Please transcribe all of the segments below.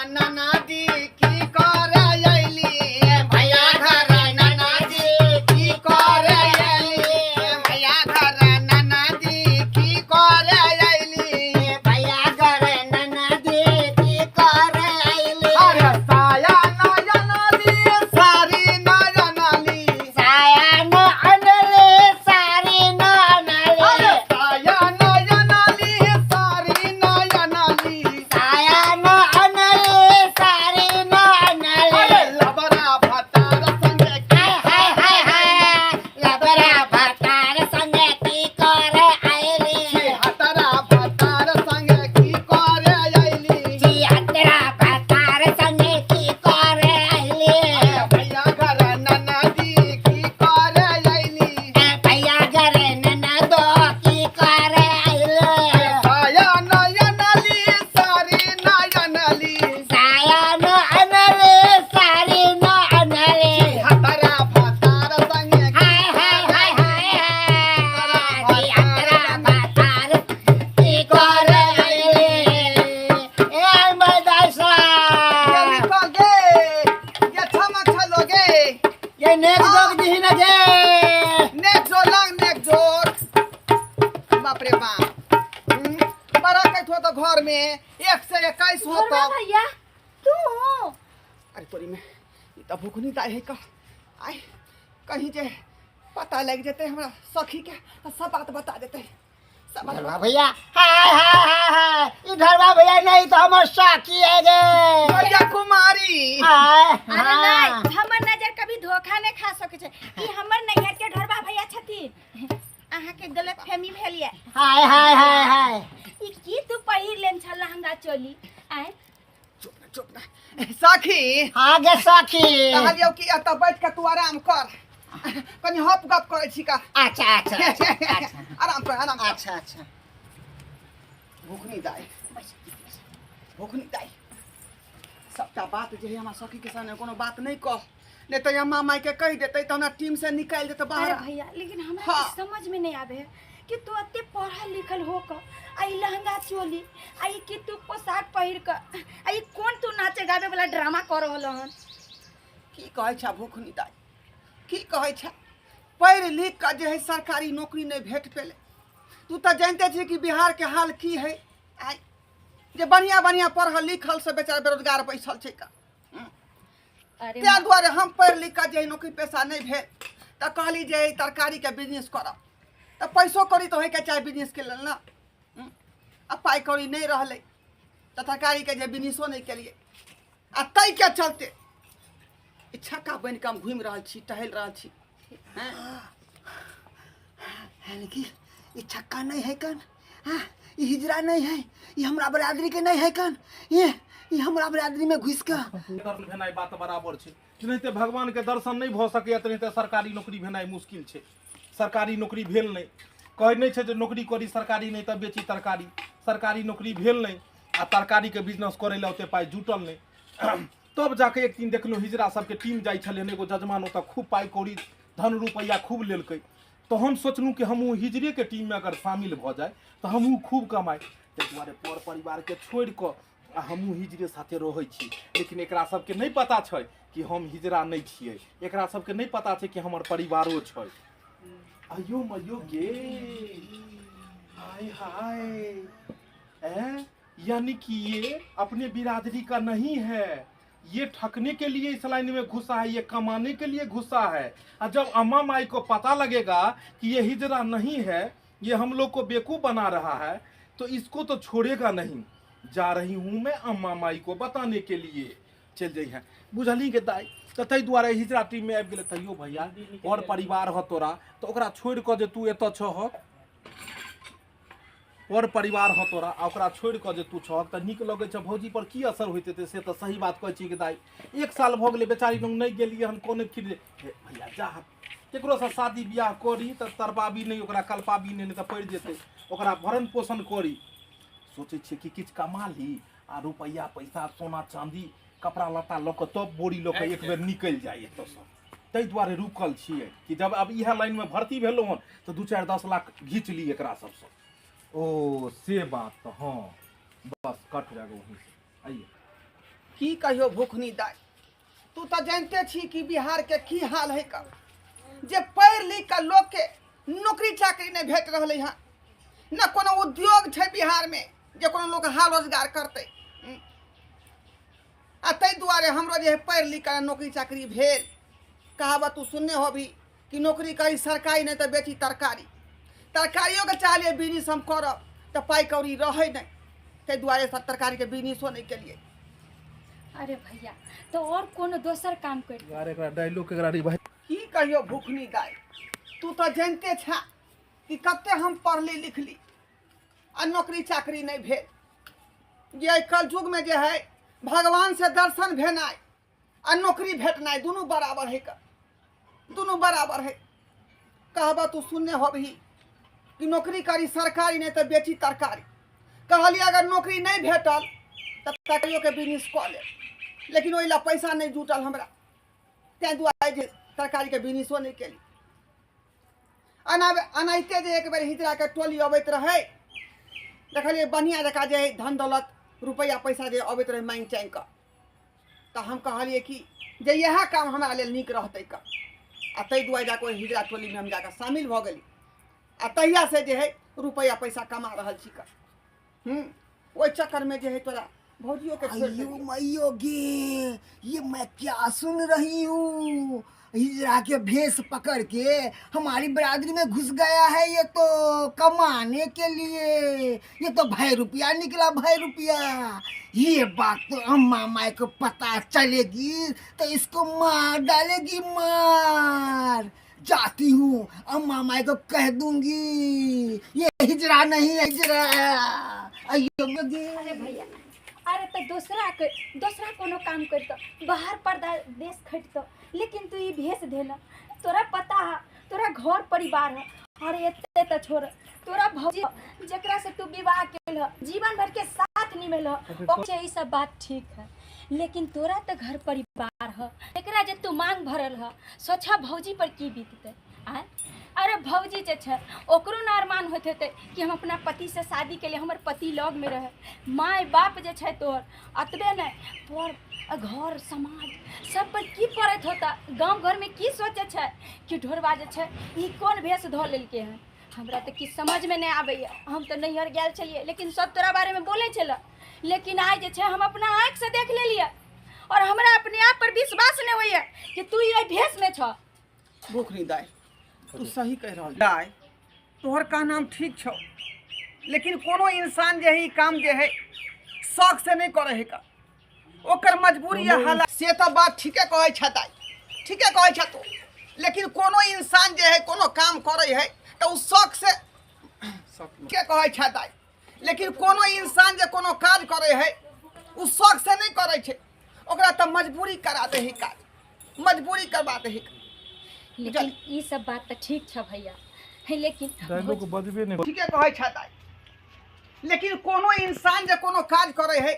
नानाजी की करे अयली भैया घर नानाजी की करे अयली भैया घर नानाजी की करे अयली भैया घर ननदी की करे अइली अरे साया नयनली सारी नयनली साया न अनले सारी न अरे अनले साया नयनली सारी नयनली साया न अनले सारी न अरे अनले लबरा भतार संगे हाय हाय हाय हाय लबरा भतार संगे की करे अइली हतरा भतार संगे की करे अयली छिहत्तरा भतार संगे की करे अइली अरे भैया घर ननदी की करे अयली भैया घर ननदो की करे अइली साया नयनली सारी नयनली साया न अनले सारी न अनले हतरा भतार संगे हाय हाय हाय हाय हाय छिहत्तरा भतार की करे अइली ए मदासा ये निकल गे ये छमक छलो गे ये नेक जोग दिही न गे नेक जोर लांग नेक जोर बाप रे बाप बड़ा कैठो तो घर में 1 से 21 हो भोरवा तो भैया तू अरे तोरी में ई तऽ भूखनी दाइ है का आइ कहीं जे पता लागि जेतै हमरा सखी के तऽ सब बात बता देतै सब बात धरवा भैया हाय हाय हाय हाय ई धरवा भैया नहीं तो हमर साखी है गे भैया कुमारी हाय अरे हाँ। नहीं हमर नजर कभी धोखा नहीं खा सके छै ई हमर नैहर के ढोरबा भैया छथिन अहाँ के गलत फहमी भेल ये हाय हाय हाय हाय ई की तू पहिर लेन छल हमरा चोली आय चुप ना चुप ना सखी हाँ गे साखी कहलियौ कि एतऽ बैठ के तू आराम कर कनि हप गप करै छी का अच्छा अच्छा अच्छा अच्छा आराम कर आराम कर अच्छा अच्छा भूखनी दाइ भूखनी दाइ सबटा बात जे है हमरा सखी के सामने कोनो बात नहीं कह नहीं तऽ अम्मा माई के कहि देतै तऽ हमरा टीम से निकालि देतै अरे बाहर भैया लेकिन हमरा हाँ। ई समझ में नहीं आवे है कि तू अते पढ़ल लिखल हो क आ ई लहंगा चोली आ ई की तू पोशाक पहिर क आ ई कोन तू नाचे गावे वाला ड्रामा कर रहल हन की कहै छै भूखनी दाइ की कहै छै पढ़ि लिख कऽ जे है सरकारी नौकरी नहि भेट पेलै तू तऽ जानिते छी कि बिहारके हाल की है आइ जे बढ़िआँ बढ़िआँ पढ़ल लिखल सब बेचारा बेरोजगार बैसल छै का अरे ताहि दुआरे हम पढ़ि लिख कऽ जे है नौकरी पेशा नहि भेल तऽ कहली जे ई तरकारीके बिजनेस करब तऽ पैसो कौड़ी तऽ होइके चाही बिजनेसके लेल ने आ पाइ कौड़ी नहि रहलै तऽ तरकारीके जे बिजनेसो नहि केलियै आ ताहिके चलते ई छक्का बनि कऽ हम घुमि रहल छी टहलि रहल छी हैं यानी कि ई छक्का नहीं है कन हाँ ई हिजरा नहीं है ई हमरा बरादरी के नहीं है कन ये ई हमरा बरादरी में घुस के दर्शन भेनाइ बात बराबर छै तेनाहिते भगवानके दर्शन नहि भऽ सकैए तेनाहिते सरकारी नौकरी भेनाइ मुश्किल छै सरकारी नौकरी भेल नहि कहै नहि छै जे नौकरी करी सरकारी नहि तऽ बेची तरकारी सरकारी नौकरी भेल नहि आ तरकारीके बिजनेस करै लए ओते पाइ जुटल नहि तब जाके एक दिन देखलहुँ हिजरा सबके टीम जाइ छलै हन एगो जजमान ओतऽ खूब पाइ कौड़ी धन रुपैआ खूब लेलकै तऽ हम सोचलहुँ कि हमहूँ हिजरेके टीममे अगर शामिल भऽ जाइ तऽ हमहूँ खूब कमाइ ताहि दुआरे पर परिवारके छोड़ि कऽ आ हमहूँ हिजरे साथे रहै छी लेकिन एकरा सबके नहि पता छै कि हम हिजरा नहि छियै एकरा सबके नहि पता छै कि हमर परिवारो छै अयो मयो गे हाय हाय ए यानी कि ये अपने बिरादरी का नहीं है ये ठकने के लिए इस लाइन में घुसा है ये कमाने के लिए घुसा है और जब अम्मा माई को पता लगेगा कि ये हिजरा नहीं है ये हम लोग को बेवकूफ़ बना रहा है तो इसको तो छोड़ेगा नहीं जा रही हूँ मैं अम्मा माई को बताने के लिए चलि जइहें बुझलही के दाइ तऽ ताहि दुआरे हिजरा टीममे आबि गेलै तैयो भैया घर परिवार ह तोरा तऽ ओकरा छोड़ि कऽ जे तू एतऽ छहक पर परिवार ह तोरा आ ओकरा छोड़ि कऽ जे तू छहक तऽ नीक लगै छै भौजी पर की असर होइत हेतै से तऽ सही बात कहै छी कि दाइ एक साल भऽ गेलै बेचारी लग नहि गेलियै हन कोनो खिर हे भैया जा केकरोसँ शादी बियाह करी तऽ तरबाबी नहि ओकरा कल्पाबी नहि तऽ पड़ि जेतै ओकरा भरण पोषण करी सोचै छियै कि किछु कमा ली आ रुपैआ पैसा सोना चाँदी कपड़ा लत्ता लऽ कऽ तब बोरी लऽ कऽ एक बेर निकलि जाइ एतऽसँ ताहि दुआरे रुकल छियै कि जब आब इएह लाइनमे भर्ती भेलहुँ हन तऽ 2 4 10 लाख घीच ली एकरा सबसँ ओ से बात तऽ हँ बस कट जाएगा वहीं से आइए की कहियो भूखनी दाइ, तू तऽ जानिते छी कि बिहारके की हाल है का, जे पढ़ि लिख कऽ लोकके नौकरी चाकरी नहि भेट रहलै हँ, न कोनो उद्योग छै बिहारमे जे कोनो लोक हाल रोजगार करतै। आ ताहि दुआरे हमरो जे है पढ़ि लिख कऽ नौकरी चाकरी भेल। कहावत तू सुनने होबही कि नौकरी करी सरकारी नहि तऽ बेची तरकारी। तरकारियोके चाहलियै बिजनेस हम करब तऽ पाइ कौड़ी रहै नहि, ताहि दुआरे सब तरकारीके बिजनेसो नहि केलियै। अरे भैया, तो और कोनो दोसर काम कर। यार, एकरा डायलॉग एकरा रिवाइज। की कहियो भूखनी दाइ, तू तऽ जानिते छा कि कते हम पढ़ली लिखली आ नौकरी चाकरी नहि भेल। जे एहि कलयुगमे जे है भगवान से दर्शन भेनाइ आ नौकरी भेटनाइ दुनू बराबर है, दुनू बराबर है। कहबह तू सुनने होबही कि नौकरी करी सरकारी नहि तऽ बेची तरकारी। कहलियै अगर नौकरी नहि भेटल तऽ तरकारियोके बिजनेस कऽ लेब, लेकिन ओहि लए पैसा नहि जुटल हमरा, ताहि दुआरे जे तरकारीके बिजनेसो नहि केली। एना एनाहिते जे एक बेर हिजराके टोली अबैत रहै, देखलियै बढ़िआँ जकाँ जे धन दौलत रुपैआ पैसा जे अबैत रहै माँगि चाँगि कऽ, तऽ हम कहलियै कि जे इएह काम हमरा लेल नीक रहतै कऽ, आ ताहि दुआरे जाकऽ ओहि हिजरा टोलीमे हम जाकऽ शामिल भऽ गेली आ तहियासँ जे हइ रुपैआ पैसा कमा रहल छी कऽ। ओहि चक्करमे जे हइ तोरा भौजियोके छोड़ि अयो देलियै। मैयो गे, ये मैं क्या सुन रही हूँ? हिजरा के भेष पकड़ के हमारी बरादरी में घुस गया है ये तो कमाने के लिए। ये तो भाई रुपया निकला, भाई रुपया। ये बात तो अम्मा माई को पता चलेगी तो इसको मार डालेगी, मार। जाती हूँ अम्मा माई को कह दूंगी ये हिजरा नहीं है हिजरा। अयो गे। अरे भैया, अरे तो दोसरा के दोसरा कोनो काम करतो, बाहर पर्दा देश खटतो, लेकिन तू ई भेष धेल। तोरा पता है तोरा घर परिवार है। अरे एते तो छोड़, तोरा भौजी जकरा से तू विवाह केल ह, जीवन भर के साथ निभेल ह, ओके ई सब बात ठीक है, लेकिन तोरा तो घर परिवार है, एकरा जे तू मांग भरल ह, सोचा भौजी पर की बीतते आय। अरे भौजी जे छै ओकरो ने अरमान होइत हेतै कि हम अपना पतिसँ शादी केलियै, हमर पति लगमे रहै। माय बाप जे छै तोहर, एतबे नहि पर घर समाज सब पर की पड़ैत होता, गाँव घरमे की सोचै छै कि ढोरबा जे छै ई कोन भेष धऽ लेलकै हन। हमरा तऽ किछु समझमे नहि आबैए। हम तऽ नैहर गेल छलियै, लेकिन सब तोरा बारेमे बोलै छलै, लेकिन आइ जे छै हम अपना आँखिसँ देख लेलियै और हमरा अपने आप पर विश्वास नहि होइए कि तू एहि भेषमे छह। भूखनी दाइ, तू सही कहि रहल दाइ, तोहर कहनाम ठीक छौ, लेकिन कोनो इंसान जे है ई काम जे है शौक से नहि करै है का, ओकर मजबूरी या हालात से। तऽ बात ठीके कहै छ दाइ, ठीके कहै छ तू, लेकिन कोनो इंसान जे है कोनो काम करै है तऽ ओ शौक से के कहै छ दाइ, लेकिन कोनो इंसान जे कोनो काज करै है ओ शौक से नहि करै छै, ओकरा तऽ मजबूरी करा दे है काज, मजबूरी करवा दे है। लेकिन ई सब बात तऽ ठीक छ भैया, है लेकिन डायलॉग बजबे नहि। ठीके कहै छ दाइ, लेकिन कोनो इंसान जे कोनो काज करै है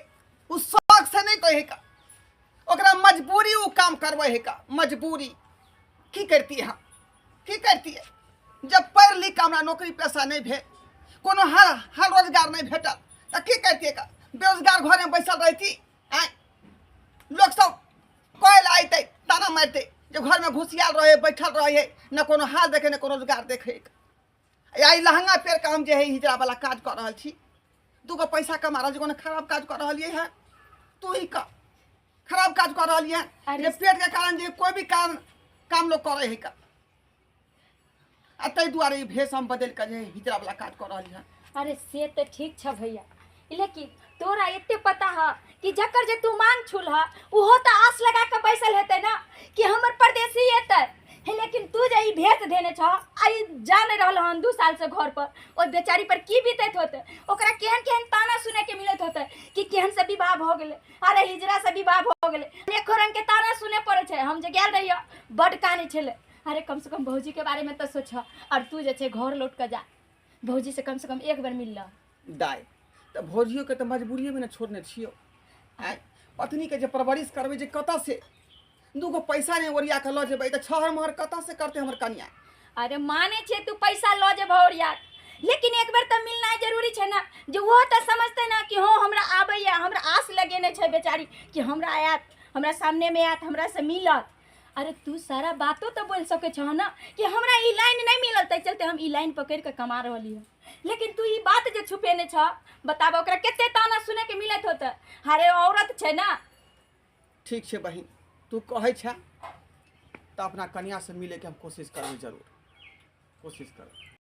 ओ शौक से नहि कहै का, ओकरा मजबूरी ओ काम करबै है का, मजबूरी। की करती हम, की करतियै जब पढ़ि लिख कऽ हमरा नौकरी पेशा नहि भेल, कोनो हर हर रोजगार नहि भेटल, तऽ की करतियै का? बेरोजगार घरमे बैसल रहिती? आँय, लोक सब कहै लए अयतै, ताना मारितै जे घरमे घुसियाल रहै, बैठल रहै है, ने कोनो हाल देखै ने कोनो रोजगार देखै। आ ई लहंगा पहिर कऽ हम जे है हिजरावला काज कऽ रहल छी, दूगो पैसा कमा रहल छी, कोनो खराब काज कऽ रहलियै हँ? तू ही कह, खराब काज कऽ रहलियै हँ? अरे जे पेटके कारण जे कोइ भी काम काम लोक करै है का, आ ताहि दुआरे ई भेष हम बदलि कऽ जे हिजरावला काज कऽ रहलियै हँ। अरे से तऽ ठीक छ भैया, लेकिन तोरा एते पता ह कि जकर जे तू मांग छुल ह उहो तऽ आस लगा के बैसल हेतै ना कि हमर परदेसी एतै हे, लेकिन तू जे ई भेष धेने छ आ ई जा नहि रहल हन 2 साल से घर पर, ओहि बेचारी पर की बीतैत होतै, ओकरा केहन केहन ताना सुनै के मिलैत होतै कि केहन से विवाह भऽ गेलै, अरे हिजरा से विवाह भऽ गेलै, अनेको रंग के ताना सुने पड़ै छै। हम जे गेल रहियै बड्ड कानै छलै। अरे कम से कम भौजी के बारे में तऽ सोच, और तू जे छै घर लौट कऽ जा, भौजी से कम से कम एक बेर मिल लऽ। दाइ, तऽ भौजियोके तऽ मजबूरिएमे ने छोड़ने छियौ। आँय, पत्नीके जे परवरिश करबै जे कतऽ से दूगो पैसा नहि ओरिया कऽ लऽ जेबै तऽ छहर महर कतऽ से करतै हमर कनिया? अरे माने छियै तू पैसा लऽ जेबह ओरिया, लेकिन एक बेर तऽ मिलनाइ जरूरी छै ने, जे ओहो तऽ समझतै ने कि हँ हमरा आबैए, हमरा आस लगेने छै बेचारी कि हमरा आयत, हमरा सामनेमे आयत, हमरासँ मिलत। अरे तू सारा बातो तऽ बोलि सकै छह ने कि हमरा ई लाइन नहि मिलल, ताहि चलते हम ई लाइन पकड़ि कऽ कमा रहली हँ। लेकिन तू ई बात जे छुपेने छह, बताब ओकरा कते ताना सुनैके मिलैत होतै। अरे औरत छै ने। ठीक छै बहिन, तू कहै छह तऽ अपना कनियासँ मिलैके हम कोशिश करबै, जरूर कोशिश करबै।